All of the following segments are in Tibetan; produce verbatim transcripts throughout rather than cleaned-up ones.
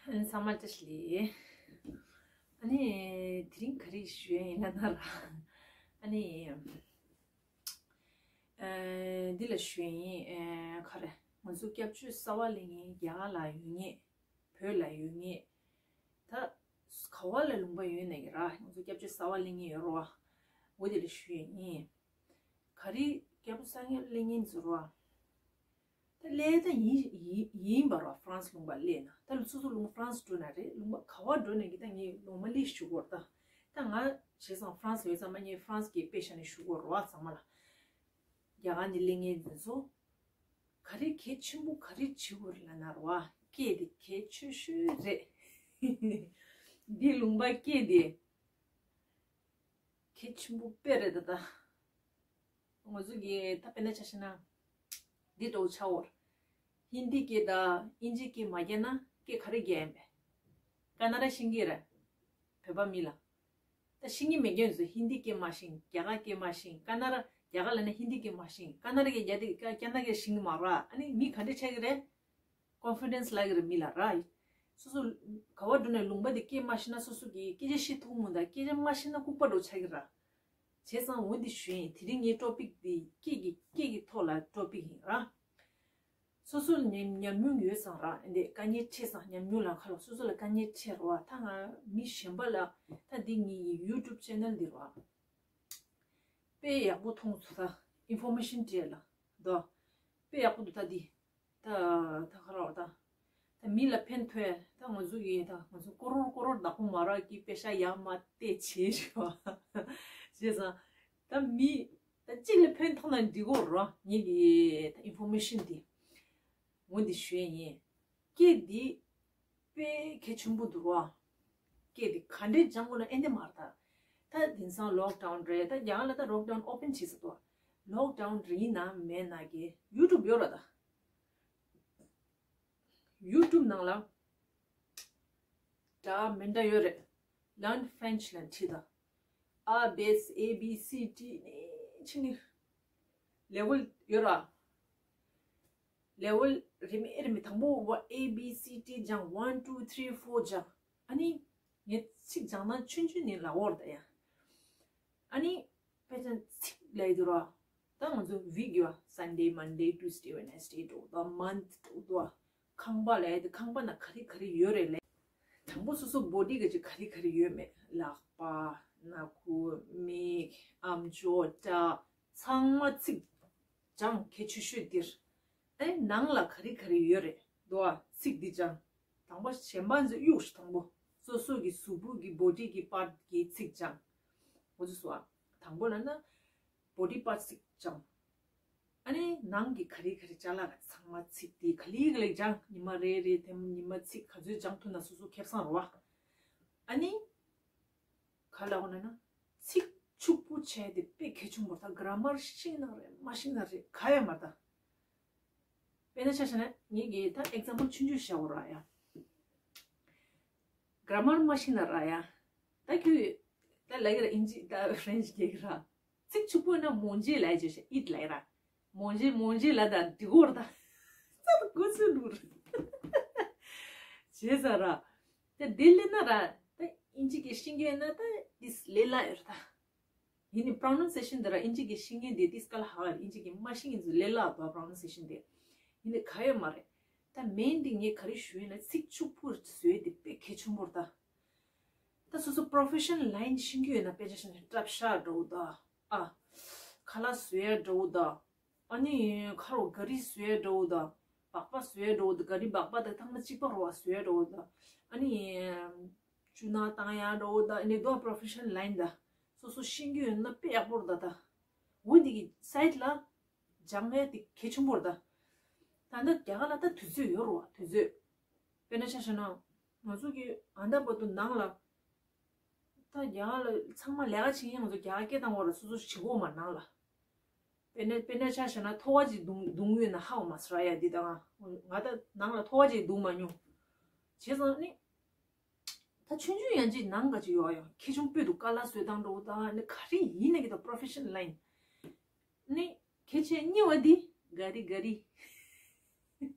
ཨ་ནི་ཚང་མ་བཀྲ་ཤིས་བདེ་ལེགས། ཨ་ནི་དེ་རིང་ག་རེ་ཞུ་ཡ་ཡིན་ལབ་ན་ར། ཨ་ནི་ཨ་འདི་ལ་ཞུ་ཡ་ཡིན། ཨ་ག་རེ། ང་ཚོ་སྐྱབས་བཅོལ་གསར་པ་སླེབས་མཁན་རྒྱ་གར་ལ་ཡོད་མཁན། བོད་ལ་ཡོད་མཁན། ད་ག་བ་ལ་ལུང་པ་ཡོད་ནའི་ར། ང་ཚོ་སྐྱབས་བཅོལ་གསར་པ་སླེབས་མཁན་ཡོད་རེད་བ། འོ་དེ་ལ་ཞུ་ཡ་ཡིན། ག་རེ། སྐྱབས་བཅོལ་གསར་པ་སླེབས་མཁན་ཚོ་ར། ད་སླེབས་ད་ཡིན་ཡིན་ཡིན་པ་ར། ཧྥ་རན་སི་ལུང་པ་སླེབས་ན། ད་སོ་སོ་ལུང་པ་ཧྥ་རན་སི་འགྲོ་ན་རེད། ལུང་པ་ག་བ་འགྲོ་ནའི་གི་ད་ངས་ལོ་མ་སླེབས་ཞུ་གི་ཡོད་རེད། ད་ད་ང་བྱས་ཙང་ཧྥ་རན་སི་ཡོད་ཙང་མ། ངས་ཧྥ་རན་སི་གི་དཔེ་བཞག་ནས་ཞུ་གི་ཡོད་རེད་བ། ཚང་མ་ལ། རྒྱ་གར་ནས་སླེབས་མཁན་དེ་ཚོ་ག་རེ་གལ་ཆེན་པོ་ག་རེ་བྱེད་དགོས་རེད་ལབ་ན་ར་བ། སྐད་དེ་གལ་ཆེ་ཤོས་རེད། འདི་ལུང་པ་སྐད་དེ་གལ་ཆེན་པོ་དཔེ་རེད་ད་ད། ང་ཚོ་གི་ད་དཔེར་ན་ཆ་བཞག་ན། འདི་འདྲ་བོ་ཆགས་ཡོད་རེད། ཧིན་དི་སྐད་དང་དབྱིན་ཇི་སྐད་མ་རྒྱག་ན་སྐད་ག་རེ་རྒྱག་ཡིན་པས། ཀ་ན་ར་ཤེས་ཀྱི་རེད། བོད་པ་མི་ལ། ད་ཤེས་ཀྱི་མེད་མཁན་ཚོ་ཧིན་དི་སྐད་མ་ཤེས། རྒྱ་གར་སྐད་མ་ཤེས། ཀ་ན་ར། རྒྱ་གར་ལབ་ན་ཧིན་དི་སྐད་མ་ཤེས། ཀ་ན་ར་སྐད་རྒྱག་དུས་ཀ་ཀ་ན་ར་སྐད་ཤེས་ཀྱི་མ་རེད། ཨ་ནི་མི་ག་འདྲ་ཆགས་ཀྱི་རེད། ཀོན་ཕི་ཌེན་སི་ལབ་ཀྱི་རེད་མི་ལ་ར། སོ་སོ་ག་བ་འགྲོ་ནའི་ལུང་པ་དེ་སྐད་མ་ཤེས་ན་སོ་སོ་གི་སྐད་ཆ་བཤད་ཐུབ་མོ། ད་སྐད་ཆ་མ་ཤེས་ན་ལྐུགས་པ་འདྲ་ཆགས་ཀྱི་ར། བྱས་ཙང་འོ་འདི་ཞུ་ཡིན། དེ་རིང་ངའི་ཊོ་པིག་འདི་སྐད་ཀྱི་སྐད་ཀྱི་ཐོག་ལ་ཊོ་པིག་ཡིན་ར། སོ་སོ་ཉམས་ཉམས་མྱོང་ཡོད་ཙང་ར། འདི་དཀའ་ངལ་འཕྲད་ཙང་ཉམས་མྱོང་ལ་ཁ་ལོ་སོ་སོ་ལ་དཀའ་ངལ་འཕྲད་ར་བ། ད་ང་མི་གཞན་པ་ལ་ད་འདི་ངའི་ཡུ་ཊུབ་ཆེ་ནལ་འདི་ར། དཔེ་ཡག་པོ་མཐོང་སོང་། ད་ཨིན་ཕོར་མེ་ཤན་སྤྲད་ལ་འདུག་དཔེ་ཡག་པོ་འདུག་ད་འདི། ད་ད་ག་རེ་ད། ད་མི་ལ་ཕན་ཐོགས། ད་ང་ཚོ་ཡིན་ད་ང་ཚོ་ཀོ་རོར་ཀོ་རོར་བདག་པོ་མ་རག་གི་པེ་ཤ་ཡར་མར་བལྟས་བྱས་ཞུ་བ། བྱས་ཙང་ད་མི་ད་གཅིག་ལ་ཕན་ཐོགས་ན་འགྲིག་གོ་ར། ངེད་ཀྱི་ད་ཨིན་ཕོར་མེ་ཤན་འདི་འོ་འདི་ཞུ་ཡ་ཡིན། སྐད་འདི་དཔེ་གལ་ཆེན་པོ་འདུག་བ། སྐད་འདི་ག་འདྲས་སྦྱང་དགོས་ན་ཨེ་འདྲས་མ་རེད་ད། ད་དེང་སང་ལོག་ཌའུན་རེད། ད་རྒྱ་གར་ལ་ད་ལོག་ཌའུན་ཨོ་པན་བྱས་ཟེར་འདུག་ལོག་ཌའུན་རེད་ན་མེད་ན་གི་ཡུ་ཊུབ་ཡོད་ར་ད། ཡུ་ཊུབ་ནང་ལ་འདྲ་མི་འདྲ་ཡོད་རེད། Learn French ལབ་བྲིས་ད། A B C A B C D ནས་ཕྱིན་ནས་ལེ་ཝལ་ཡོད་ར། ལེ་ཝལ་རིམ་ཨེ་རིམ་དང་པོ་བ་A B C D སྦྱང་། one two three four སྦྱང་། ཨ་ནི་ངས་ཚིག་སྦྱང་ན་ཆུང་ཆུང་ནས་ལ་འོར་ད་ཡ། ཨ་ནི་དཔེ་ཅན་ཚིག་ལས་དུ་ར། ད་ང་ཚོ་ཝིག་ཡོད། Sunday Monday Tuesday Wednesday འགྲོ་ད། མན་ཐི་འགྲོ་ད། ཁང་པ་ལས་དུ་ཁང་པ་ན་ག་རེ་ག་རེ་ཡོད་རེད་ལས། དང་པོ་སོ་སོ་བོ་ཌི་ག་ཅིག་ག་རེ་ག་རེ་ཡོད་མེད། ལག་པ། སྣ་ཁུ། མིག་ཨམ་ཅོག་སྐྲ། ཚང་མ་ཚིག་སྦྱང་གལ་ཆེ་ཤོས་འདིར། ཨེ་ནང་ལ་ག་རེ་ག་རེ་ཡོད་རེད་འདུག་ཨ། ཚིག་འདི་སྦྱང་། དང་པོ་གཞན་པ་ཚོ་གཡུག་ཤི། དང་པོ་སོ་སོ་གི་གཟུགས་པོ་གི་བོ་ཌི་གི་པཱར་ཊི་གི་ཚིག་སྦྱང་། འོ་ཚོ་སོ་ཨ། དང་པོ་ལ་ན་བོ་ཌི་པཱར་ཊི་ཚིག་སྦྱང་། ཨ་ནི་ནང་གི་ག་རེ་ག་རེ་ཅ་ལག་ག་ཚང་མ་ཚིག་དེ་ག་ལེ་ག་ལེ་སྦྱང་། ཉི་མ་རེ་རེ་དེ་ཉི་མ་ཚིག་ག་ཚོད་སྦྱང་ཐུབ་ན་སོ་སོ་ཁེ་བཟང་རེད་བ། ཨ་ནི་ག་ལ་འོ་ན་ན་ཚིག་ཕྱུག་པོ་བྱས་དེ་དཔེ་གལ་ཆེན་པོ། ད་གྷ་ར་མར་ཤེས་ན་རེད་མ་ཤེས་ན་རེད་ག་ཡོད་མ་རེད་ད། དཔེར་ན་ཆ་བཞག་ན་ངེད་ཀྱིས་ད་ཨེག་ཛམ་པལ་ཆུང་ཆུང་བཞག་འོ་ར་ཡ། གྷ་ར་མར་མ་ཤེས་ན་ར་ཡ། ད་ཁྱོད་ད་ལབ་ཀྱི་ར་ཨིན་ཇི་ད་ཧྥ་རན་སི་རྒྱག་གི་ར། ཚིག་ཕྱུག་པོ་ན་མོང་ཇེ་ལབ་ཅེས་ཤ་ཨིད་ལབ་ར། མོང་ཇེ་མོང་ཇེ་ལབ་ད་འགྲིག་གོ་ར་ད། ཙག་གོ་ཚོད་འདུག་ར། བྱས་ཙང་ར། ད་དེ་ལས་ན་ར། ད་ཨིན་ཇི་གི་ཤེས་ཀྱི་ཡོད་ན་ད་དིས་ལས་སླ་ཡོད་ར་ད། ཡིན་ནི་པྲོ་ནན་སེ་ཤན་དེ་ར་ཨིན་ཇི་གི་ཤེས་མཁན་དེ་དིས་སྐལ་ཧ་ག་རེད། ཨིན་ཇི་གི་མ་ཤེས་མཁན་ཚོ་ལས་སླ་བ་པྲོ་ནན་སེ་ཤན་དེ། ཡིན་ནི་ག་ཡོད་མ་རེད། ད་མེན་དེ་ངས་ག་རེ་ཞུ་ཡིན་ན་ཚིག་ཕྱུག་པོར་བཟོས་དེ་དཔེ་གལ་ཆེན་པོ་རེད་ད། ད་སོ་སོ་པྲོ་ཕེ་ཤན་ལའིན་ཤེས་ཀྱི་ཡོད་ན་དཔེ་ཆ་བཞག་ན་ཊབ་ཤ་འདྲ་བོ་ད། ཨ། ཁ་ལག་བཟོ་ཡ་འདྲ་བོ་ད། ཨ་ནི་ཁ་རོ་ག་རི་བཟོ་ཡ་འདྲ་བོ་ད། སྦག་སྦག་བཟོ་ཡ་འདྲ་བོ་ད། ག་རི་སྦག་སྦག་ད་ཐང་མ་གཅིག་པ་རོ་བ་བཟོ་ཡ་འདྲ་བོ་ད། ཨ་ནི་ཆུ་ནང་བཏང་ཡ་འདྲ་བོ་ད། ཨ་ནི་དོ་པྲོ་ཕེ་ཤན་ལའིན་ད། སོ་སོ་ཤེས་ཀྱི་ཡོད་ན་དཔེ་ཡག་པོ་རེད་ད་ད། འོ་འདི་གི་སའིཌ་ལ་སྦྱང་ཡ་དེ་གལ་ཆེན་པོ་རེད་ད། ད་ལྟ་རྒྱ་གར་ལ་ད་དུས་ཚོད་ཡོད་རེད་བ། དུས་ཚོད། དཔེར་ན་ཆ་བཞག་ན་ང་ཚོ་གི་ཨ་ད་བར་དུ་ནང་ལ། ད་རྒྱ་གར་ལ་ཚང་མ་ལས་ཀ་བྱེད་མཁན་ང་ཚོ་རྒྱ་གར་སྐད་བཏང་བ་ལ་སོ་སོ་བྱེད་དགོས་མ་ནང་ལ། དཔེར་ན་དཔེར་ན་ཆ་བཞག་ན་ཐོ་བ་ཅིག་བརྡུང་བརྡུང་ཡོད་ན་ཧ་གོ་མ་སོང་ར་ཡ། འདི་ད་ང་ང་ད་ནང་ལ་ཐོ་བ་ཅིག་བརྡུང་མ་མྱོང་། བྱས་ཙང་ནི། ད་ཆུང་ཆུང་ཡང་ཅིག་ནང་ག་ཅིག་ཡོད་ཡོད་ཁེ་ཆུང་སྤོས་འདུག་ཀ་ལ་བཟོས་བཏང་འགྲོ་དང་ནི་ག་རེ་ཡིན་ན་གི་ད་པྲོ་ཕེ་ཤན་ལའིན། ནི་གལ་ཆེ་གཉིས་བ་འདི་ག་རི་ག་རི།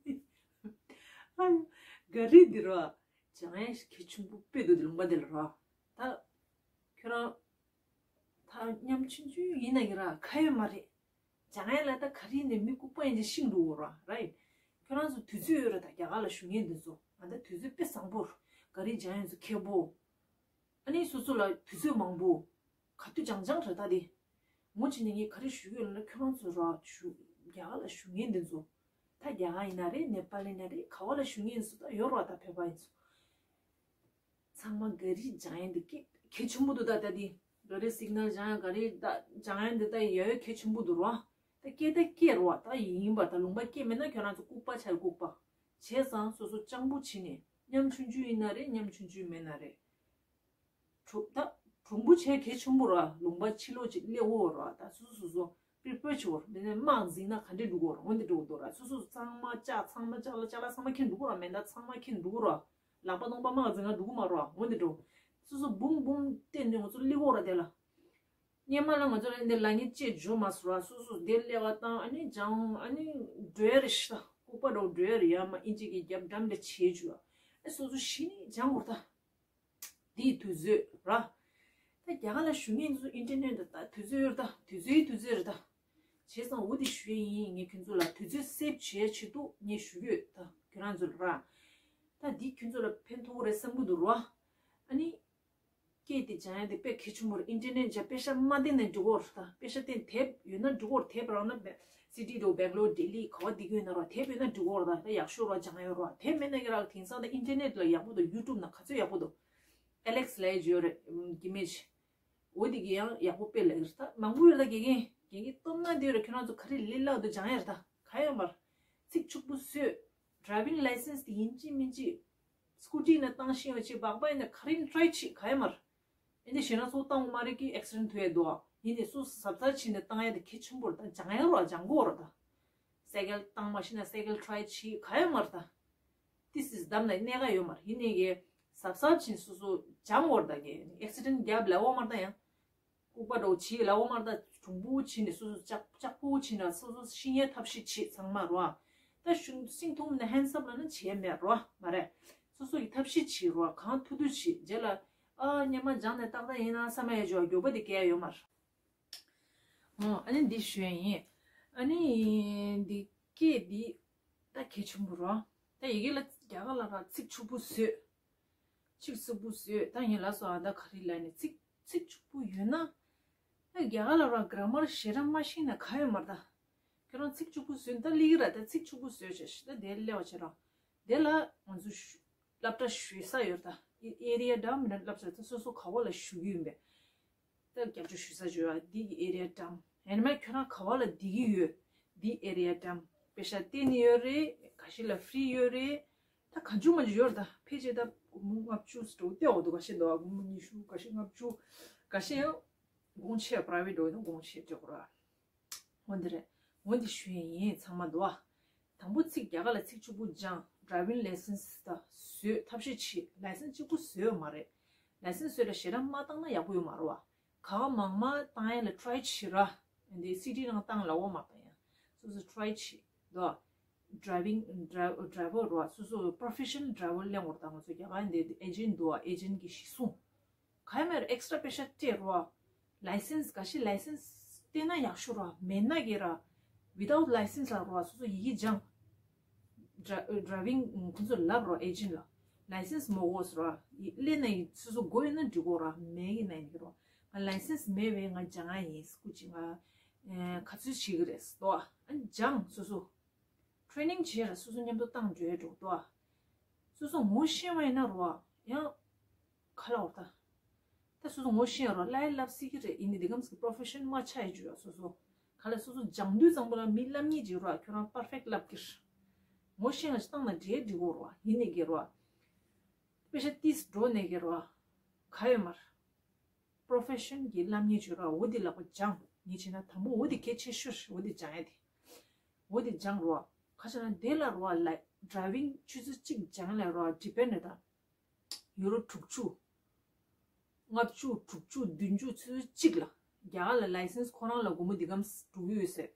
ཨ་ག་རི་འདི་རོ། སྦྱང་ཡས་གལ་ཆེན་པོ་དཔེ་འདུག་དེ་ལུང་པ་དེ་ལ་ར། ད་ཁྱོད་རང་ད་ཉམ་ཆུང་ཆུང་ཡིན་ན་ཡིན་ར་ཁ་ཡོད་མ་རེད། སྦྱང་ཡས་ལ་ད་ག་རེ་ནས་མི་ལྐུགས་པ་ཡིན་ཅིག་ཤིང་འགྲོ་གོ་ར་ར་ཡིན། ཁྱོད་རང་ཚོ་དུས་ཚོད་ཡོད་ར། ད་རྒྱ་གར་ལ་བཞུགས་མཁན་འདི་ཚོ་ང་ད་དུས་ཚོད་དཔེ་བཟང་པོ་ར། ག་རེ་སྦྱང་ཡས་ཚོ་ཁེ་པོ། ཨ་ནི་སོ་སོ་ལ་དུས་ཚོད་མང་པོ། ག་དུས་སྦྱང་སྦྱང་རེད་ད་དེ། ངོ་ཅི་ནས་ངས་ག་རེ་ཞུ་གི་ཡོད་ལ་ཁྱོད་རང་ཚོ་ར་ཞུ་རྒྱ་གར་ལ་བཞུགས་མཁན་འདི་ཚོ། ད་རྒྱ་གར་ཡིན་ན་རེད་ནེ་པཱལ་ཡིན་ན་རེད་ག་བ་ལ་བཞུགས་མཁན་ཚོ་ད་ཡོད་ར་ད་བོད་པ་ཡིན་ཚོ། ཚང་མ་ག་རེ་སྦྱང་ཡས་འདི་སྐད་གལ་ཆེན་པོ་འདུག་ད་ད་འདི་ག་རེ་སིག་ནལ་སྦྱང་ཡས་ག་རེ་ད་སྦྱང་ཡས་འདི་ད་ཡ་ཡོད་གལ་ཆེན་པོ་འདུག་ར། ད་སྐད་ད་སྐད་ར་ད་ཡིན་པ་ད་ལུང་པ་སྐད་མེད་ན་ཁྱོད་རང་ཚོ་ལྐུགས་པ་ཆགས་ལྐུགས་པ། བྱས་ཙང་སོ་སོ་སྤྱང་པོ་བྱས་ནས་ཉམ་ཆུང་ཆུང་ཡིན་ན་རེད་ཉམ་ཆུང་ཆུང་མེད་ན་རེད། གྲུང་ད་གྲུང་པོ་བྱས་གལ་ཆེན་པོ་ར། ལུང་པ་ཕྱི་ལོགས་ཅིག་སླེབས་འོ་ར་ད་སོ་སོ་སོ་སོ་པི་རི་པེར་བྱེད་འོ་ར། དེ་ནས་དམག་འཛིང་ན་ག་འདྲས་འགྲོ་གོ་ར་འོ་འདི་འགྲོ་གོ་འདུག་ར། སོ་སོ་གཙང་མ་ལྕགས་ཚང་མ་ལྕགས་ལ་ལྕགས་ལ་ཚང་མ་ཁྱེར་འགྲོ་གོ་ར། མེ་མདའ་ཚང་མ་ཁྱེར་འགྲོ་གོ་ར། ལག་པ་གནོན་པ་དམག་འཛིང་ན་འགྲོ་གོ་མ་ར་འོ་འདི་འགྲོ། སོ་སོ་འབུམ་འབུམ་བསྟན་ནས་ང་ཚོ་སླེབས་འོ་ར་དེ་ལ། སྔོན་མ་ལ་ང་ཚོ་ལ་འདི་ལ་ཉིན་གཅིག་འཇུ་མ་སོང་ར། སོ་སོ་དེ་སླེབས་པ་དང་ཨ་ནི་སྦྱང་ཨ་ནི་འགྲོ་ཡ་རེ་ཤི་ད་ལྐུགས་པ་འགྲོ་འགྲོ་ཡ་རེ་ཡ་མ་ཨིན་ཅིག་གི་རྒྱབ་འགྲམ་འདྲ་བྱེད་འཇུ་ཨ། ཨེ་སོ་སོ་ཤི་ནི་སྦྱང་འོ་ར་ད། དེའི་དུས་ཚོད་ར། ད་རྒྱ་གར་ལ་བཞུགས་མཁན་ཚོ་ཨིན་ཊར་ནེཊ་ད་དུས་ཚོད་ཡོད་ད་དུས་ཚོད་དུས་ཚོད་རེད་ད། བྱས་ཙང་འོ་དེ་ཞུ་ཡས་ཡིན་ངས་ཁྱོད་ཚོ་ལ་དུས་ཚོད་སེབ་བྱེད་ཆེད་དུ་ངས་ཞུ་གི་ཡོད་ད་ཁྱོད་རང་ཚོ་ལ་ར། ད་འདི་ཁྱོད་ཚོ་ལ་ཕན་ཐོགས་རེད་བསམ་གི་འདུག་ར། ཨ་ནི། སྐད་དེ་སྦྱང་ཡ་དེ་དཔེ་གལ་ཆེན་པོ་རེད། ཨིན་ཊར་ནེཊ་བྱ་པེ་ཤ་མ་བསྟན་ནས་འགྲིག་གོ་ར་ད་པེ་ཤ་བསྟན་དེབ་ཡོད་ན་འགྲིག་གོ་ར། དེབ་རག་ན་སི་ཊི་འགྲོ་བེང་ལོར་ལྡི་ལི་ག་བ་བསྡད་ཀྱི་ཡོད་ན་ར་དེབ་ཡོད་ན་འགྲིག་གོ་ར་ད་ད་ཡག་ཤོས་ར་སྦྱང་ཡ་ར། དེབ་མེད་ན་གི་ར་དེང་སང་ད་ཨིན་ཊར་ནེཊ་ལ་ཡག་པོ་འདུག་ཡུ་ཊུབ་ན་ག་ཚོད་ཡག་པོ་འདུག་ཨེ་ལེག་སི་ལབ་ཡ་ཅིག་ཡོད་རེད་གི་མེད་ཅིག་འོ་དེ་གི་ཡང་ཡག་པོ་དཔེ་ལབ་ཀྱི་རེད་ད། མང་པོ་ཡོད་ད་དགེ་རྒན་དགེ་རྒན་སྟོབས་ན་དེ་རེད། ཁྱོད་རང་ཚོ་ག་རེ་ལས་སླ་བོ་འདུག་སྦྱང་ཡ་རེད་ད། ག་ཡོད་མ་རེད། ཚིག་ཕྱུག་པོ་བཟོས། ཌ་རའི་ཝིང་ལའི་སེན་སི་དེ་ཡིན་གཅིག་མིན་གཅིག་སྐུ་ཊི་ནས་བཏང་ཤེས་པ་ཅིག་སྦག་སྦག་ཡིན་ན་ག་རེ་ཡིན་ཊ་རའི་བྱེད་ག་ཡོད་མ་རེད། ཡིན་དེ་ཞེ་ན་ཚོ་བཏང་མ་རེད་ཀི་ཨེག་སི་ཌེན་ཊ་ཐུག་ཡ་འདུག་ཡིན་དེ་སུ་གཟབ་གཟབ་བྱས་ནས་བཏང་ཡ་དེ་གལ་ཆེན་པོ་རེད་ད། སྦྱང་ཡ་རོ་སྦྱང་དགོས་རེད་ད། སའི་ཀལ་བཏང་མ་ཤེས་ན་སའི་ཀལ་ཊ་རའི་བྱེད་ག་ཡོད་མ་རེད་ད། ཏི་སི་བདམས་ན་གནད་འགག་ཡོད་མ་རེད། ཡིན་ནའི་གི་གཟབ་གཟབ་བྱས་སོ་སོ་སྦྱང་དགོས་རེད་ད། གི་ཨེག་སི་ཌེན་ཊ་རྒྱབ་ལ་འོ་མ་རེད་ད་ཡང་། ལྐུགས་པ་འདྲ་བོ་བྱེད་ལ་འོ་མ་རེད་ད། གྲུང་པོ་བྱས་ནས་སོ་སོ་ལྕགས་ལྕགས་པོ་བྱས་ན་སོ་སོ་ཤི་ཡའི་ཐབས་ཤེས་བྱེད་ཚང་མ་རོ། ད་ཤུང་སིང་ཐུང་ནས་ཧེན་སམ་ལ་ན་བྱས་མེད་རོ་མ་རེད། སོ་སོ་ཡི་ཐབས་ཤེས་བྱེད་རོ། གང་ཐུབ་ཐུབ་བྱེད་རྗེས་ལ་ཨ་སྔོན་མ་སྦྱངས་ནས་ཏག་ཏག་ཡིན་ན་བསམ་ཡ་འགྱོ་འགྱོད་པ་དེ་གས་ཡོད་མ་རེད། ཨོ་ཨ་ནི་འདི་ཞུ་ཡ་ཡིན། ཨ་ནི་འདི་སྐད་འདི་ད་གལ་ཆེན་པོ་རོ། ད་ཡི་གེ་ལ་རྒྱ་གར་ལ་ར་ཚིག་ཕྱུག་པོ་བཟོས། ཚིག་ཕྱུག་པོ་བཟོས་ད་ཡིན་ལ་སོ་ཨ་ད་ག་རེ་ལ་ནི་ཚིག་ཚིག་ཕྱུག་པོ་ཡོད་ན། ད་རྒྱ་གར་ལ་ར་གྷ་ར་མར་ཞེ་དྲག་མ་ཤེས་ན་ག་ཡོད་མ་རེད་ད། ཁྱོད་རང་ཚིག་ཕྱུག་པོ་བཟོས་ད་ལི་གི་ར་ད་ཚིག་ཕྱུག་པོ་བཟོས་བྱས་ཤི་ད་དེ་སླེབས་པ་བྱས་ར། དེ་ལ་ང་ཚོ་ཞུ་སློབ་གྲྭ་ཞུ་ས་ཡོད་ད། ཨེ་རི་ཡ་འདྲ་མི་འདྲ་སློབ་གྲྭ་ད་སོ་སོ་ག་བ་ལ་ཞུ་གི་ཡིན་པས། ད་རྒྱབ་སྐྱོར་ཞུ་ས་བྱོས་ཨ་འདི་གི་ཨེ་རི་ཡ་འགྲམ། ཡང་ན་མ་ཁྱོད་རང་ག་བ་ལ་བསྡད་ཀྱི་ཡོད། འདི་ཨེ་རི་ཡ་འགྲམ། པེ་ཤ་སྟེར་ནི་ཡོད་རེད། འགའ་ཤས་ལ་ཧྥི་རི་ཡོད་རེད། ད་གང་བྱུང་མ་བྱུང་ཡོད་རེད་ད། ཕལ་ཆེར་ད་སྒོར་མོ་ལྔ་བཅུ་ཙམ་སྟེར་འོ་འདུག་འགའ་ཤས་འདུག་སྒོར་མོ་ཉི་ཤུ་འགའ་ཤས་ལྔ་བཅུ། འགའ་ཤས་ཡང་དགོངས་ཆེ་པ་རའི་ཝེ་ཊི་འགྲོ་ཡིན་ན་དགོངས་ཆེ་སྤྲད་དགོས་ར། འོ་འདི་རེད། འོ་འདི་ཞུ་ཡས་ཡིན་ཚང་མ་འདུག་ཨ། དང་པོ་ཚིག་རྒྱ་གར་ལ་ཚིག་ཕྱུག་པོ་སྦྱང་། ཌ་རའི་ཝིང་ལའི་སེན་སི་ད་བཟོས་ཐབས་ཤེས་བྱེད། ལའི་སེན་སི་གཅིག་པུ་བཟོས་ཡོད་མ་རེད། ལའི་སེན་སི་བཟོས་ལ་ཞེ་དྲག་མ་བཏང་ན་ཡག་པོ་ཡོད་མ་རེད་བ། གང་མང་མང་བཏང་ཡས་ལ་ཊ་རའི་བྱེད་ར། འདི་སི་ཊི་ནང་བཏང་ལ་འོ་མ་བཏང་ཡ། སོ་སོ་ཊ་རའི་བྱེད་འདུག་ཨ། ཌ་རའི་ཝིང་ཌ་རའི་ཝར་ར་སོ་སོ་པོ་རོ་ཕེ་ཤ་ནལ་ཌ་རའི་ཝར་གླེང་བར་དང་ང་ཚོ་རྒྱ་གར་འདི་ཨེ་ཇེན་ཊ་འདུག་ཨ། ཨེ་ཇེན་ཊ་གི་གཞི་བཟུང་། ག་ཡ་མེར་ཨེག་སི་ཊ་ར་པེ་ཤ་སྤྲད་རོ། ལའི་སེན་སི་ག་ཤི་ལའི་སེན་སི་སྟེར་ན་ཡག་ཤོས་རོ། མེད་ན་གི་ར། ཝི་དའུཊ་ལའི་སེན་སི་ལ་རོ་སོ་སོ་ཡི་གེ་སྦྱང་། ཌ་རའི་ཝིང་ཁོང་ཚོ་ལབ་རོ་ཨེ་ཇེན་ཊ་ལ། ལའི་སེན་སི་མོ་དགོས་རོ། ལེན་ན་ཡི་སོ་སོ་དགོས་ཡོད་ན་འགྲིག་གོ་ར་མེད་གི་ན་ཡི་གི་རོ། ང་ལའི་སེན་སི་མེད་བས་ང་སྦྱང་ང་ཡིན་སྐུ་ཅི་ང་ག་ཚོད་བྱེད་གི་རེད་སོ། ཨ་སྦྱང་སོ་སོ། ཊེ་རེ་ནིང་བྱས་ར་སོ་སོ་མཉམ་དུ་བཏང་འཇོག་འགྲོ་དོ། སོ་སོ་ངོ་ཤེས་པ་ཡིན་ན་རོ། ཡང་། ག་ལ་འོར་ད། ད་སོ་སོ་ངོ་ཤེས་རོ་ལབ་ལབ་སྲིད་ཀྱི་རེད། ཡིན་ནི་འདི་གམ་སི་པོ་རོ་ཕེ་ཤ་ནལ་མ་ཆགས་ཡི་འཇུ་ཡ་སོ་སོ། ག་ལ་སོ་སོ་སྦྱང་དུས་ཙམ་པོ་ལ་མི་ལབ་ཉེས་ཀྱི་རོ་ཁྱོད་རང་པར་ཕེག་ལབ་ཀྱི་རེད། ངོ་ཤེས་ང་ཅི་བཏང་ན་འདྲེ་འགྲིག་གོ་རོ་ཡིན་ནི་གི་རོ། པེ་ཤ་ཏིས་འགྲོ་ནས་གི་རོ། ག་ཡོད་མ་རེད། པོ་རོ་ཕེ་ཤ་ནལ་གྱི་ལབ་ཉེས་ཀྱི་རོ་འོ་དེ་ལབ་པ་སྦྱང་ངས་བྱས་ན་དང་པོ་འོ་དེ་གལ་ཆེ་ཤོས་འོ་དེ་སྦྱང་ཡ་དེ། འོ་དེ་སྦྱང་རོ། ག་ཅི་ན་དེ་ལ་རོ་ལ་ཌ་རའི་ཝིང་ཆུ་ཚོད་གཅིག་སྦྱང་ལ་རོ་ཌི་པེན་ཌ་རེད་ད། ཡུ་རོ་དྲུག་ཅུ། ལྔ་བཅུ་དྲུག་ཅུ་བདུན་ཅུ་ཚོད་གཅིག་ལ། རྒྱ་གར་ལ་ལའི་སེན་སི་ཁོ་རང་ལ་སྒོར་མོ་འདི་གམ་འགྲོ་གི་ཡོད་ཟེར།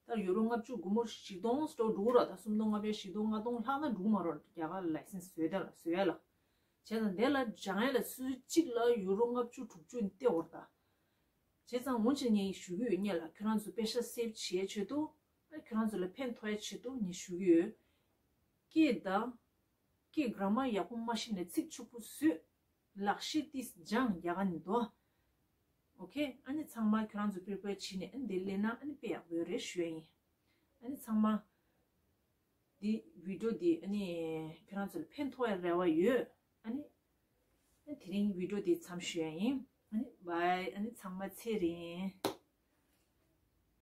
ད་ཡུ་རོ་ལྔ་བཅུ་སྒོར་མོ་བཞི་སྟོང་སྟོང་འགྲོ་གི་ར་ད་སུམ་སྟོང་ལྔ་བརྒྱ་བཞི་སྟོང་ལྔ་སྟོང་ལྷག་ན་འགྲོ་གི་མ་རོ་རྒྱ་གར་ལ་ལའི་སེན་སི་བཟོས་ད་ལ་བཟོས་ཡ་ལ། བྱས་ཙང་དེ་ལ་སྦྱང་ཡ་ལ་སུ་གཅིག་ལ་ཡུ་རོ་ལྔ་བཅུ་དྲུག་ཅུ་ནི་སྟེར་བར་ད། བྱས་ཙང་འོན་ཀྱང་ངས་ཞུ་གི་ཡོད། ངས་ལ་ཁྱོད་རང་ཚོ་པེ་ཤ་སེབ་བྱེད་ཆེད་དུ། ཨ་ཁྱོད་རང་ཚོ་ལ་ཕན་ཐོགས་ཡ་ཆེད་དུ་ངས་ཞུ་གི་ཡོད། སྐད་དང་། སྐད་གྲགས་མ་ཡག་པོ་མ་ཤེས་ནས་ཚིག་ཕྱུག་པོ་བཟོས། ལག་ཤེས་ཏིས་སྦྱང་ཡག་ག་ནི་འདུག་ཨོ་ཁེ། ཨ་ནི་ཚང་མ་ཁྱོད་རང་ཚོ་པི་རི་པེར་བྱས་ནས་ཨ་ནི་འདི་ལས་ན་ཨ་ནི་དཔེ་ཡག་པོ་ཡོད་རེད་ཞུ་ཡ་ཡིན། ཨ་ནི་ཚང་མ། འདི་བི་ཌིའོ་འདི་ཨ་ནི་ཁྱོད་རང་ཚོ་ལ་ཕན་ཐོགས་ཡ་རེ་བ་ཡོད། ཨ་ནི། ཨ་དེ་རིང་བི་ཌིའོ་འདི་མཚམས་ཞུ་ཡ་ཡིན། ཨ་ནི་བྷའི། ཨ་ནི་ཚང་མ་ཚེ་རིང་།